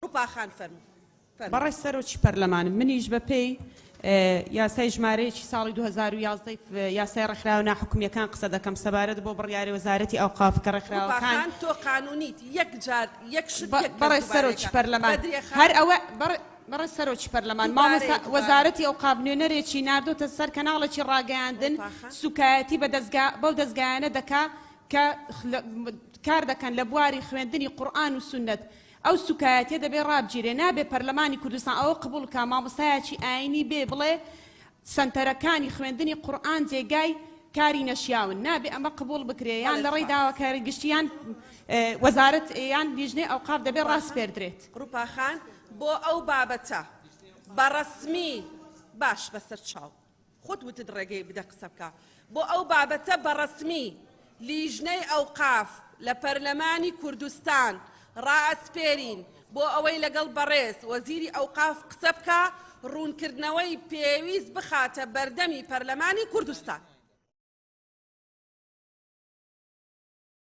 ڕوپا خان فەرموو. فەرموو. بەڕێز سەرۆکی پەرلەمان منیش بە پێی یاسای ژمارەیەکی ساڵی 2011 یاسای ڕێکخراوە ناحکومیەکان قسە دەکەم سەبارەت بۆ بڕیاری وەزارەتی ئەوقاف کە ڕوپا ڕێکخراوەکان خان تۆ قانونیت یەک جار یەک شت بە یەک کەس بەڕێز دووبارەی سەرۆکی کە. پەرلەمان بەدریە خان هەر ئەوە بەڕێ بەڕێز سەرۆکی پەرلەمان دووبارەیە مامۆستا دووبارە. وەزارەتی ئەوقاف نوێنەرێکی ناردۆتە سەر کەناڵێکی ڕاگەیاندن ڕوپا خان. سوکایەتی بە دەزگا بەو دەزگایانە دەکا کە کار دەکەن لە بواری خوێندنی قورئان و سوننەت ئەو سوکایەتیە دەبێ ڕابگیرێ نابێ پەرلەمانی کوردستان ئەوە قبوڵ کا مامۆستایەکی ئاینی بێ بڵێ سەنتەرەکانی خوێندنی قورئان جێگای کاری نەشیاون نابێ ئەمە قبوڵ بکرێ یان بەڵێ لە ڕێی سوپاس. داواکاری گشتی یان وەزارەت یان لیژنەی ئەوقاف دەبێ ڕوپا خان ڕاسپێردرێت. ڕوپا خان بۆ ئەو بابەتە بە ڕەسمی باش بەسەر چاو. خۆت وتت ڕێگەی بدە قسە بکا بۆ ئەو بابەتە بەڕەسمی لیژنەی ئەوقاف لە پەرلەمانی کوردستان ڕائەسپێرین بۆ ئەوەی لەگەڵ بەڕێز وەزیری ئەوقاف قسە بکا ڕوونکردنەوەی پێویست بخاتە بەردەمی پەرلەمانی کوردستان.